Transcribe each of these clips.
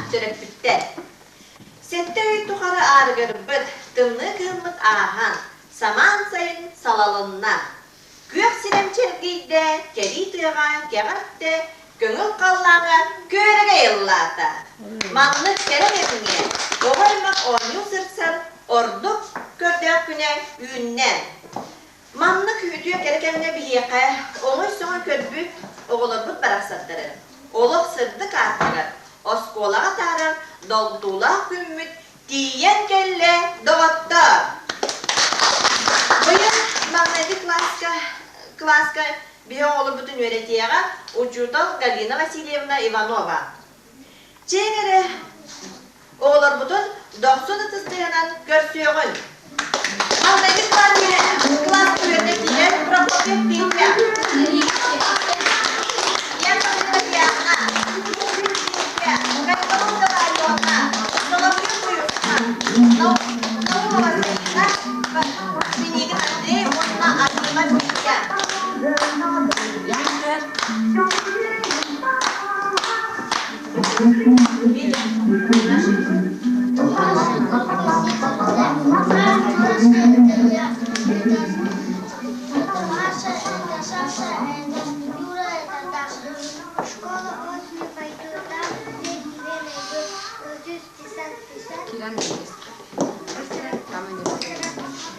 Төрөппүттэр. Сэттэ ый тухары аарыгырбыт, тымныы кыһыммыт ааһан, самаан сайын салалынна. Күөх сирэм чэлгийдэ, кэрии тыаҕа кэҕэ өттө, көҥүл халлааҥҥа күөрэгэй ыллаата. Маннык кэрэ кэмҥэ оҕо аймах оонньуу сырсан ордук көрдөөх күнэ үүннэ. Маннык үтүө кэрэ кэмҥэ биһиэхэ оҥой-соҥой көрбүт оҕолорбут барахсаттары олох сырдык ааттыгар оскуолаҕа атаарар долгутуулаах күммүт тиийэн кэллэ, доҕоттоор! Быйыл маҥнайгы кылааска биһи оҕолорбутун үөрэтиэҕэ учуутал Галина Васильевна Иванова. Чээн эрэ, оҕолорбутун дохсун ытыстыһынан көрсүөҕүн. Маҥнайгы кылаас үөрэнэ киирэн Прокопьев Петя. Яковлева Татьяна, Кайгородова Алена, Соловьев Уйусхан, Наумова Саина, Пинигин Андрей уонна Алина Петя. Это Маша, это Саша, это Юра, это Даша. В школу осенью пойду, там где тебе найду. Научусь писать, писать.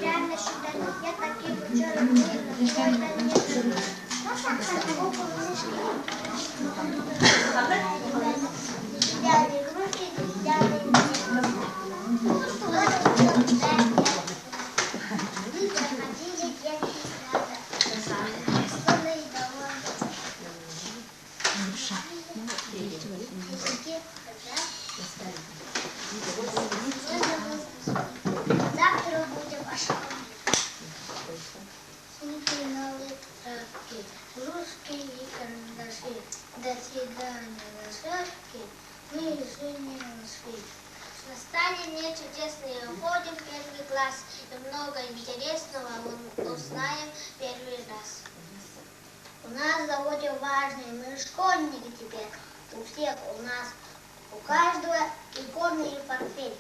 Правильно считать. Я таких ученых буду, но это не Буквы Деревянные игрушки, деревянные Мы проходили детский сад. Сонные довольны. Завтра будем о школе. Синие новые тетрадки, русские и карандаши. До свидания, лошадки, мы еще не ушли. Настали мне чудесные, уходим в первый класс, и много интересного мы узнаем первый раз. У нас заводе важные, мы школьники теперь. У всех у нас, у каждого иконы и портфель.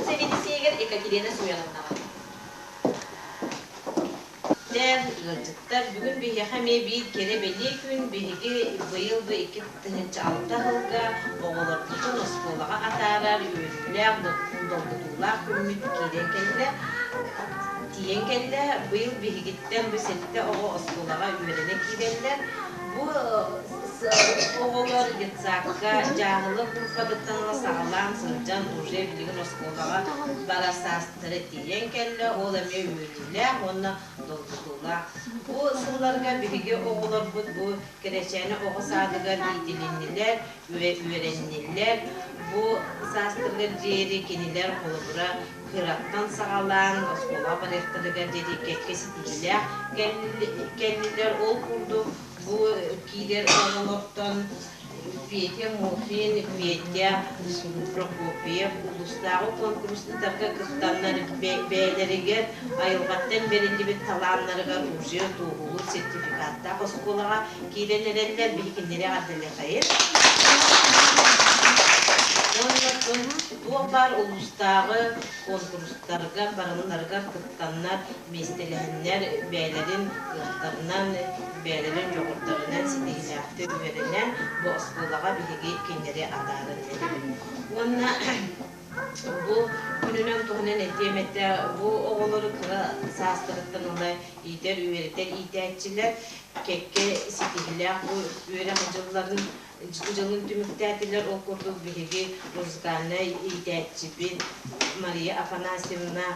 сэбиэдиссэйигэр Екатерина Семеновнаҕа. Ыалдьыттар, бүгүн биһиэхэ эмиэ биир кэрэ-бэлиэ күн. Биһиги быйыл бу 2006 сылга оҕолорбутун оскуолаҕа атаарар үөрүүлээх, долгутуулаах күммүт киирэн кэллэ. Тиийэн кэллэ. Быйыл биһигиттэн бу сэттэ оҕо оскуолаҕа үөрэнэ киирэллэр. Бу оҕолор детсадка дьааһыла группатыттан ыла саҕалаан сылдьан уже билигин оскуолаҕа барар саастара тиийэн кэллэ. Ол эмиэ үөрүүлээх уонна долгутуулаах. Бу сылларга биһиги оҕолорбут бу Кэрэчээнэ оҕо саадыгар иитилиннилэр, үөрэннилэр. Бу саастарыгар диэри кинилэр холобура кыраттан саҕалаан оскуолаҕа барыахтарыгар диэри кэккэ ситиһиилээх кэллилэр. Ол курдук бу киирэр оҕолортон Петя Мухин, Петя Прокопьев улуустааҕы куонкурустарга кыттаннар бэйэлэригэр айылҕаттан бэриллибит талааннарыгар уже туоһулуур сертификаттаах оскуолаҕа киирэн эрэллэр. Биһи кинилэри эҕэрдэлиэхэйин. Уонна туох баар улуустааҕы куонкурустарга барыларыгар кыттаннар, миэстэлэһэннэр бэйэлэрин кыахтарынан, бэйэлэрин дьоҕурдарынан ситиһиилээхтик үөрэнэн бу оскуолаҕа биһиги кинилэри атааран эрэбит. Уонна бу күнүнэн туһунан этиэм этэ, бу оҕолору кыра саастарыттан ыла иитэр, үөрэтэр иитээччилэр кэккэ ситиһиилээх бу үөрэх дьылларын дьылын түмүктээтилэр. Ол курдук биһиги музыкальнай иитээччибит Мария Афанасьевна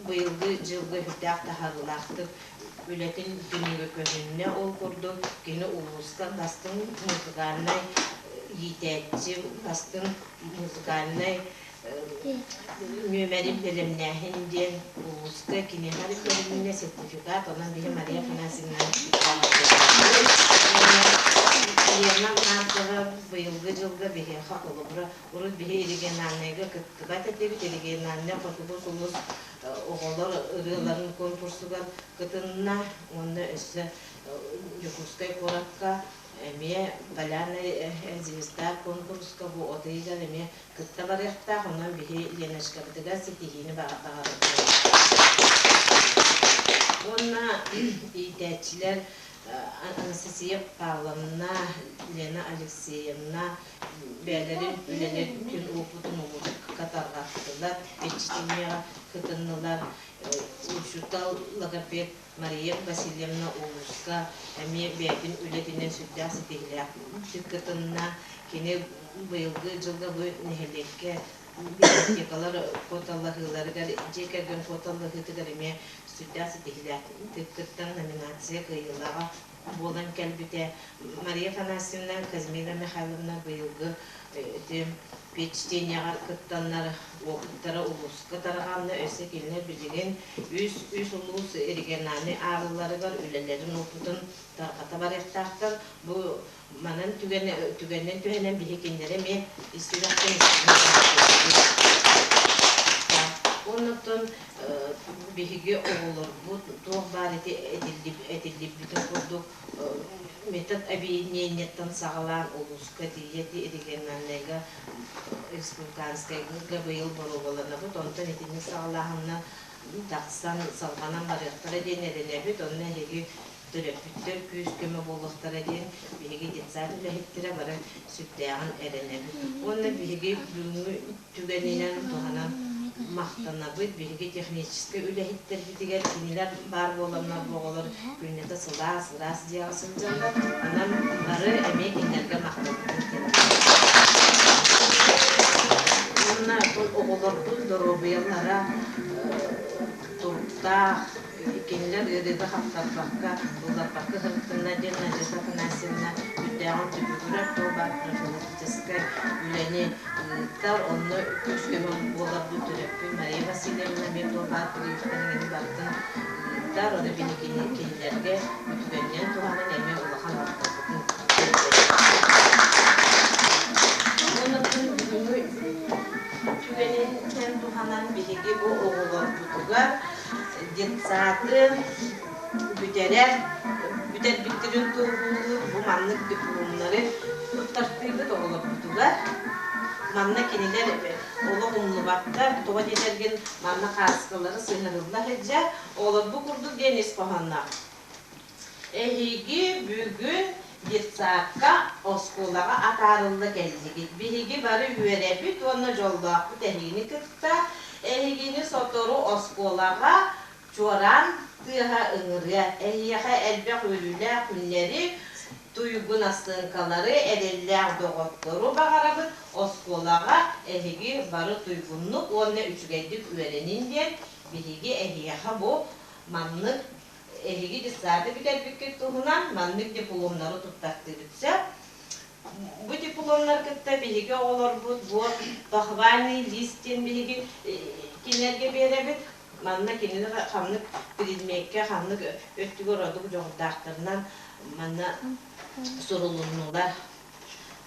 быйылгы дьылга сүрдээх таһаарыылаахтык үлэтин түмүгэ көһүннэ. Ол курдук кини улууска бастыҥ музыкальнай иитээччи, бастыҥ музыкальнай нүөмэри бэлэмнээһин диэн улууска киниэхэ көрүлүннэ сертификат, онон биһи Мария Афанасьевна Лена Маркова быйылгы дьылга биһиэхэ холобура урут биһи региональнайга кыттыбат этибит, региональнай хотугу сулус оҕолор ырыаларын конкурсугар кытынна уонна өссө Дьокуускай куоракка эмиэ Полярная звезда конкурска бу от ыйыгар эмиэ кытта барыахтаах, онон биһи Леночкабытыгар ситиһиини баҕарабыт. Уонна иитээччилэр Анастасия Павловна, Лена Алексеевна бэйэлэрин үлэлэрин уопутун улууска тарҕаттылар, впечатлениеҕа кытыннылар. Учуутал логопед Мария Васильевна улууска эмиэ бэйэтин үлэтинэн сүрдээх ситиһиилээхтик кытынна. Кини быйылгы дьылга бу нэһилиэккэ библиотекалар куоталаһыыларыгар, дьиэ кэргэн куоталаһыытыгар эмиэ сүрдээх ситиһиилээхтик кыттан номинация кыайыылааҕа буолан кэлбитэ. Мария Афанасьевна, Казмира Михайловна быйылгы ити впечатлениеҕа кыттаннар уопуттара улууска тарҕанна. Өссө кинилэр билигин үс улуус региональнай ааҕыыларыгар үлэлэрин уопутун тарҕата барыахтаахтар. Бу манан түгэнинэн түһэнэн биһи кинилэри эмиэ ис сүрэхтэн Оннуттан биһиги оҕолорбут туох баар ити этиллибитин курдук метод объединениеттан саҕалаан улууска тиийэ региональнайга республиканскайга быйыл боруобаланабыт. Онтон итинник саҕалааһынна тахсан салҕанан барыахтара диэн эрэнэбит. Онно эһиги төрөппүттэр күүс-көмө буолуохтара диэн биһиги детсад үлэһиттэрэ бары сүрдээҕин эрэнэбит. Уонна биһиги бүгүҥҥү түгэнинэн туһанан махтанабыт. Биһиги техническэй үлэһиттэрбитигэр кинилэр баар буоланнар бу оҕолор күннэтэ сылаас, ыраас дьиэҕэ сылдьаллар. Онон бары эмиэ кинилэргэ махталбытын тиэрдэбит. Уонна оҕолорбут доруобуйалара туруктаах, Кинилэр ыарыыга хаптарбакка, ылларбакка сырыттыннар диэн Надежда Афанасьевна үрдээҕин түбүгүрэр, туох баар профилактическай үлэни ыытар. Онно күүс-көмө буоларбыт төрөппүт Мария Васильевна эмиэ туох баар прививканы барытын ыытар. Ону биһиги кинилэргэ үтүгэнинэн туһанан эмиэ улахан махталбытын тиэрдэбит. Уонна бүгүҥҥү түгэнинэн туһанан биһиги бу оҕолорбутугар детсады бүтэрэр, бүтэрбиттэрин туоһулуур бу маннык дипломнары туттартыыбыт оҕолорбутугар. Манна кинилэр олох умнубаттар, тоҕо диэтэргин манна хааскалары сыһыарылла сылдьар, оҕолорбут курдук диэн ис хоһоонноох. Эһиги бүгүн детсадка, оскуолаҕа атаарылла кэллигит. Биһиги бары үөрэбит уонна дьоллоохпут эһигини кытта. Эһигини сотору оскуолаҕа чуораан тыаһа ыҥырыа. Эһиэхэ элбэх үөрүүлээх күннэри, туйгун ассыаҥкалары, эрэллээх доҕоттору баҕарабыт. Оскуолаҕа эһиги бары туйгуннук уонна үчүгэйдик үөрэниҥ диэн биһиги эһиэхэ бу маннык эһиги детсады бүтэрбиккит туһунан маннык дипломнары туттартыыбыт сөп. Бу дипломнар кытта биһиги оҕолорбут бу похвальный лист диэн биһиги кинилэргэ биэрэбит. Манна кинилэр ханнык предмеккэ, ханнык өттүгэр ордук дьоҕурдаахтарынан манна сурулуннулар.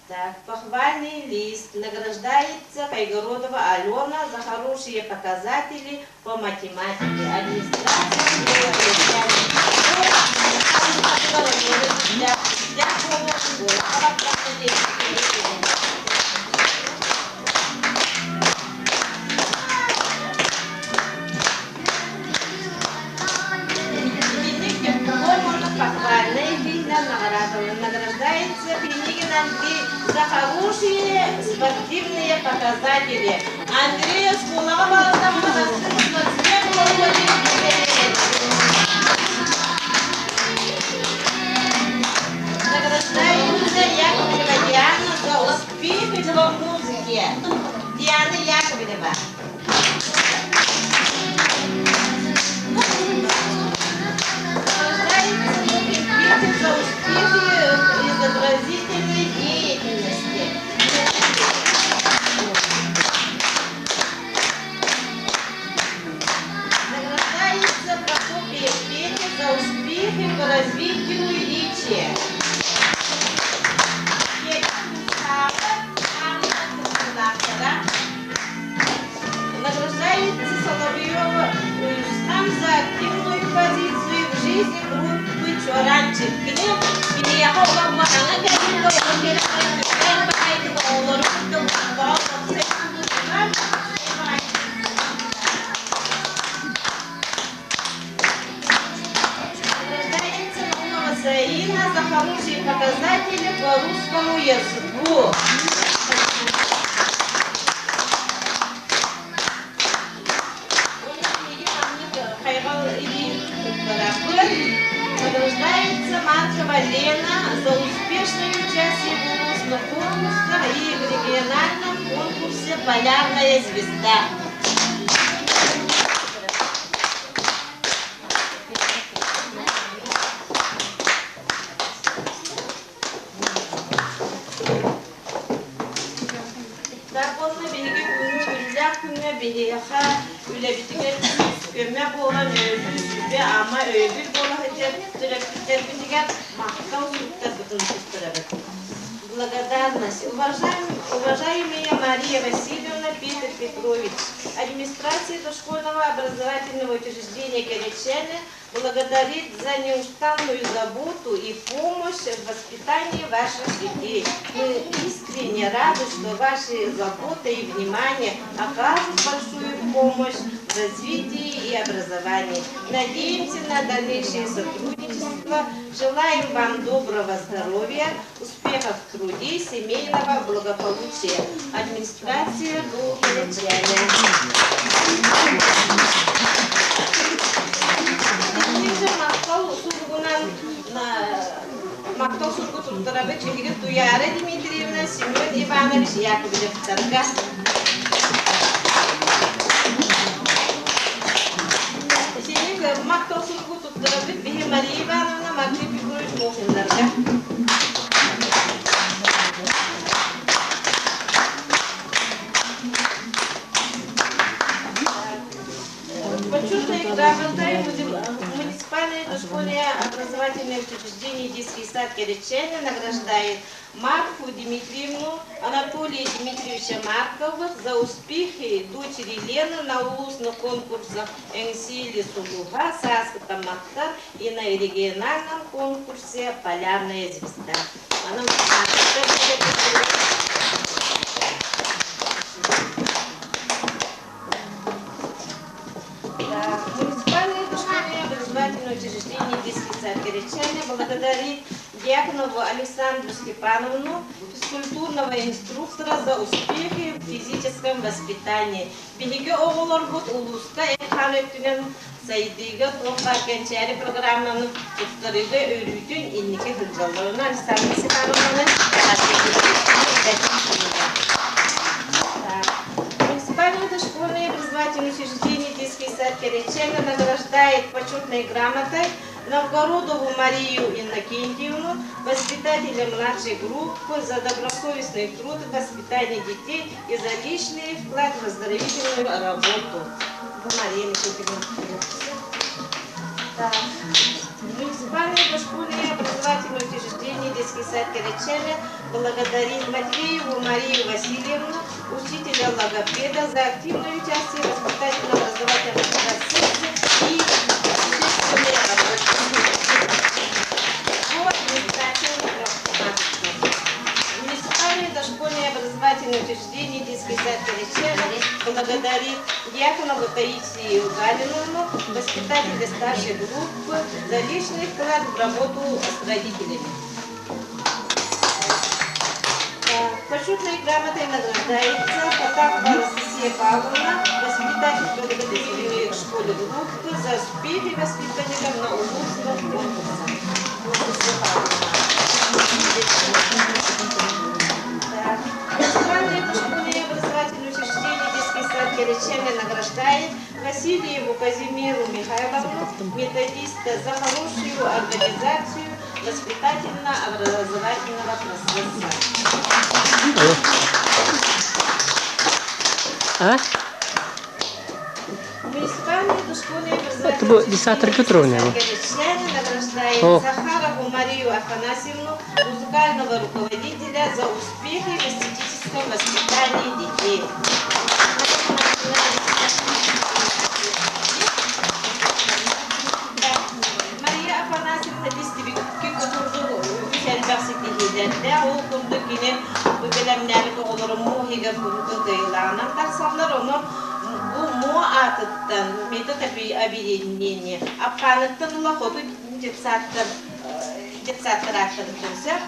Так, похвальный лист награждается Кайгородова Алена за хорошие показатели по математике. Администрация Итинник диплом уонна похвальнай илиинэн наҕараадаланан награждается Пинигин Андрей за хорошие спортивные показатели. Андрей оскуолаҕа барытан бастыҥ спортсмен буолуо диэн Награждается Яковлева Диана за успехи в музыке. Диана Яковлева. За успехи в изобразительной деятельности. Награждается Прокопьев Петя за успехи по развитию речи. Награждается Соловьева Уйустан за активную позицию в жизни группы Чуоранчик. Кини киниэхэ олох аҥа кэлин олорон кэлэн баайдык оҕолору кытта баҕа Награждается Наумова Заина за хорошие показатели по русскому языку. Награждается Маркова Лена за успешное участие в областных конкурсах и в региональном конкурсе «Полярная звезда». Так уонна биһиги күҥҥэ күннээх күҥҥэ биһиэхэ үлэбитигэр күүс-көмө буолан өйөбүл, сүбэ-ама өйөбүл буола сылдьар төрөппүттэрбитигэр махтал суруктарбытын туттарабыт. Благодарность. Уважаемая Мария Васильевна, Петр Петрович, администрация дошкольного образовательного учреждения Кэрэтчээнэ благодарит за неустанную заботу и помощь в воспитании ваших детей. Мы искренне рады, что ваши забота и внимание окажут большую помощь в развитии и образовании. Надеемся на дальнейшее сотрудничество. Желаем вам доброго здоровья, успехов в труде, семейного благополучия. Администрация Кэрэтчээнэ. Махтал суругунан махтал суругу туттарабыт биһиги Туяра Дмитриевна, Семен Иванович Яковлевтарга. Итинник махтал суругу туттарабыт биһи Мария Ивановна, Мария Петрович Мохиннарга. Почетной грамотой муниципальное дошкольное образовательное учреждение детский сад Кэрэтчээнэ награждает Марфу Дмитриевну, Анатолия Дмитриевича Марковых за успехи дочери Лены на улусных конкурсах Эҥсиэли сулуһа, Сааскы таммахтар и на региональном конкурсе «Полярная звезда». Кэриччээнэ благодарит Дьяконову Александру Степановну, физкультурного инструктора за успехи в физическом воспитании. Биһиги оҕолорбут улууска эт-хаан өттүнэн сайдыыга туох баар кэнчээри программаны туттарыыга өрүүтүн инники сылдьаллар. Онно Александра Степановнаны Муниципальное дошкольное образовательное учреждение детский сад Кэриччээнэ награждает почетной грамотой Новгородову Марию Иннокентьевну, воспитателя младшей группы, за добросовестный труд в воспитании детей и за личный вклад в оздоровительную работу. Мария Иннокентьевна. Так. Муниципальное дошкольное образовательное учреждение детский сад Кэриччээнэ благодарит Матвееву Марию Васильевну, учителя логопеда, за активное участие в воспитательно-образовательном процессе и общественной работе по административному акту. Муниципальное дошкольное образовательное учреждение детский сад Кэриччээнэ благодарит Дьяконову Таисию Галиновну, воспитателя старшей группы, за личный вклад в работу с родителями. Почетной грамотой награждается Потапова Анастасия Павловна, воспитатель подготовительной школы группы за успехи воспитанников на улусных конкурсах. Анастасия Павловна. Так. Муниципальное дошкольное образовательное учреждение детский сад Кэриччээнэ награждает Васильеву Казимиру Михайловну, методиста, за хорошую организацию воспитательно-образовательного процесса. А? Муниципальное дошкольное Это образовательное Десятор учреждение Петровна. детский сад Кэриччээнэ награждает О. Захарову Марию Афанасьевну, музыкального руководителя, за успехи в эстетическом воспитании детей. Мария Афанасьевна истибиккэ курдук үгүс элбэх ситиһиилэрдээх. Ол курдук кини бу бэлэмнээбит оҕолорун муо иһигэр куруук кыайыылааҕынан тахсаллар. Ону бу муо аатыттан метод объединения Апхааныттан ыла хоту детсадтар детсадтар ааттарыттан сөп.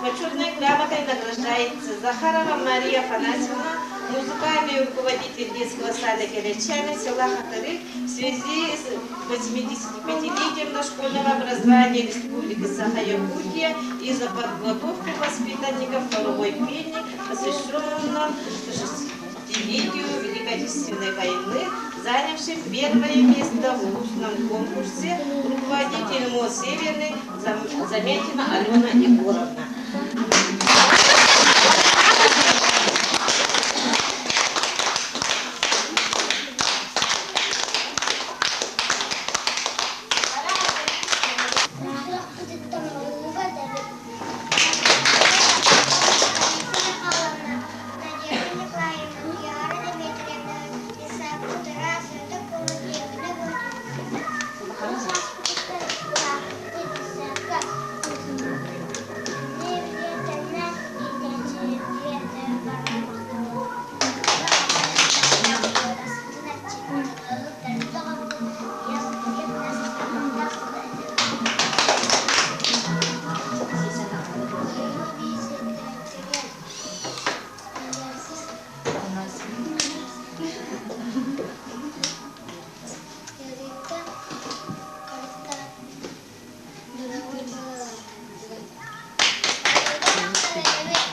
Почетной грамотой награждается Захарова Мария Афанасьевна, музыкальный руководитель детского сада Кэриччээнэ села Хатырык, в связи с 85-летием дошкольного образования Республики Саха-Якутия и за подготовку воспитанников хоровой пения, посвященном 60-летию Великой Отечественной войны, занявшим первое место в устном конкурсе, руководитель МО «Северный» Замятина Алена Егоровна. Надежда Николаевна, Киара Дмитриевна, Исаак Тарасов,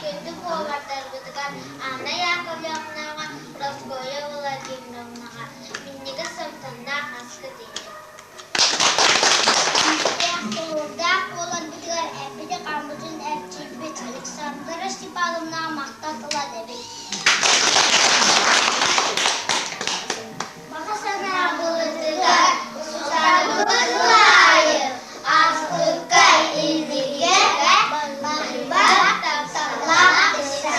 Күндү повардарбытыгар Анна Яковлевнаҕа, Прасковья Владимировнаҕа минньигэс амтаннаах аскыт иһин. Тулуурдаах буоларбытыгар эппити-хааммытын эрчийбит Александра Степановнаҕа махтал тыла этэбит. Баҕа санаабытыгар сусарбыт аайы ааспыкка иннигэ барыба тапталлаах исса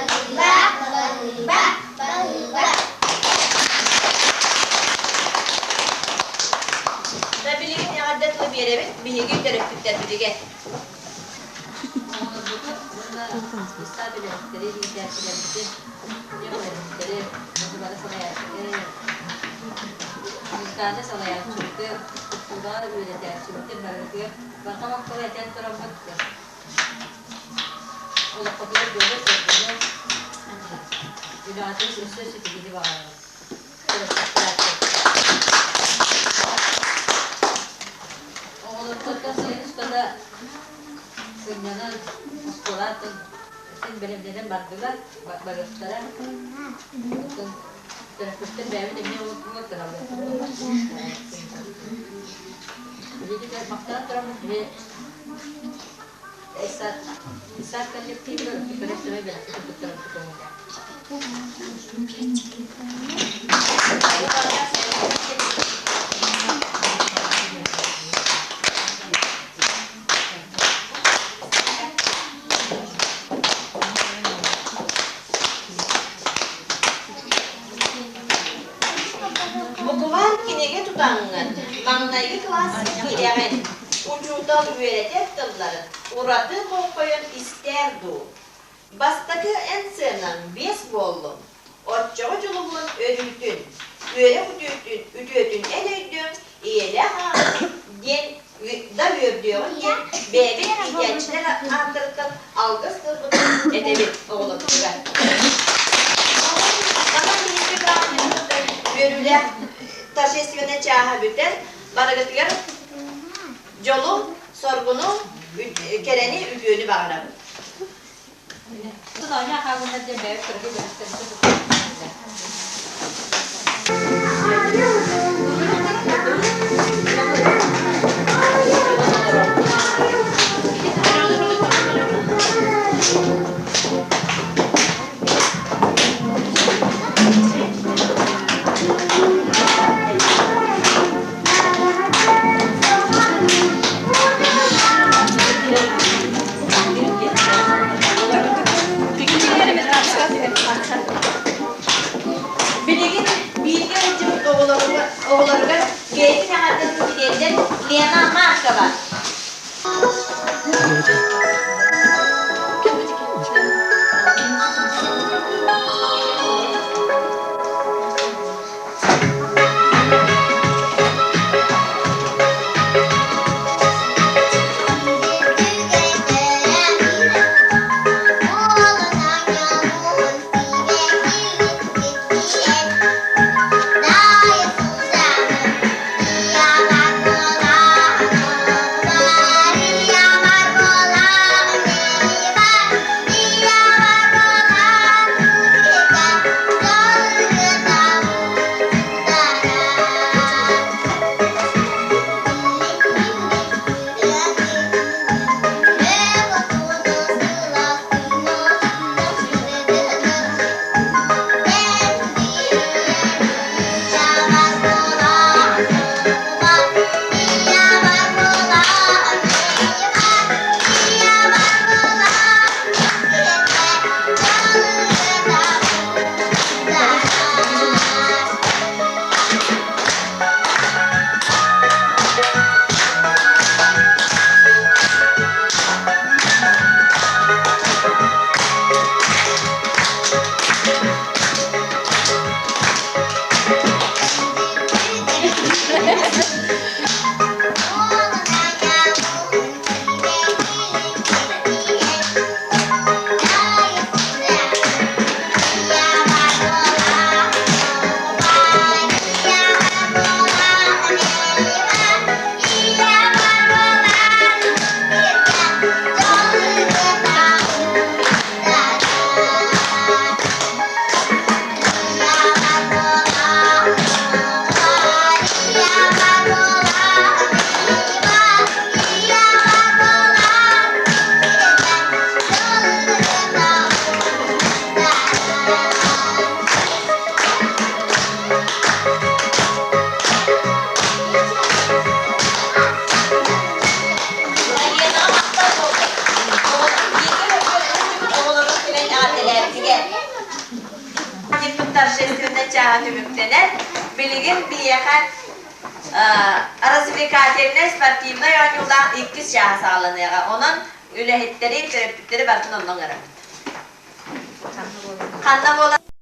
барыба барыба барыба Да билигин эҕэрдэ тылы биэрэбит биһиги төрөппүттэрбитигэр. Оҕолорбутун уонна ыстаап үлэһиттэри, иитээччилэрбитин, Оскуолаҕа үөрэтээччибитин барытыгар барҕа махтал этэн тураммыт олоххутугар дьолу-соргуну, үлэҕитин өссө ситиһиини баҕарабыт. Оҕолорбуттан сайын устата сынньанан оскуолаттан син бэлэмнэнэн бардылар, барыахтара. Оттон төрөппүттэр бэйэбит эмиэ уотугар кыһаллыахпыт. Биһиги махтанан тураммыт биһи сад коллективыгар көрө-сэмэй бэлэхпитин туттарарбыт көҥүллээх. Букубаар кинигэ тутаҥҥын маҥнайгы кылааска киирэҕин, учуутал үөрэтэр тылларын ураты болҕойон истээр дуу. Бастакы эн сыанаҥ биэс буоллун, оччоҕо дьулуһун өрүүтүн, үөрэх үтүөтүн, үтүөтүн эн өйдүөҥ, ийэлээх аҕаҥ диэн да үөрдүөҕүн диэн бэйэбит иитээччилэр ааттарыттан алгыс тылбытын этэбит оҕолорбутугар. Онон биһиги бырааһынньыкпыт үөрүүлээх торжественнай чааһа бүтэн, барыгытыгар дьолу, соргуну, кэрэни, үтүөнү баҕарабыт. Билигин бииргэ сылдьыбыт оҕолоругар бэйэтин эҕэрдэтин тириэрдэр Лена Маркова. Аленаҕа махтал буоллун. Оҕолорун кэлэн эҕэрдэлээбитигэр. Торжественнай чааһа түмүктэнэр. Билигин биһиэхэ развлекательнай спортивнай оонньуулаах иккис чааһа саҕаланыаҕа. Онон үлэһиттэри, төрөппүттэри барытын онно ыҥырабыт. Ханна буолар?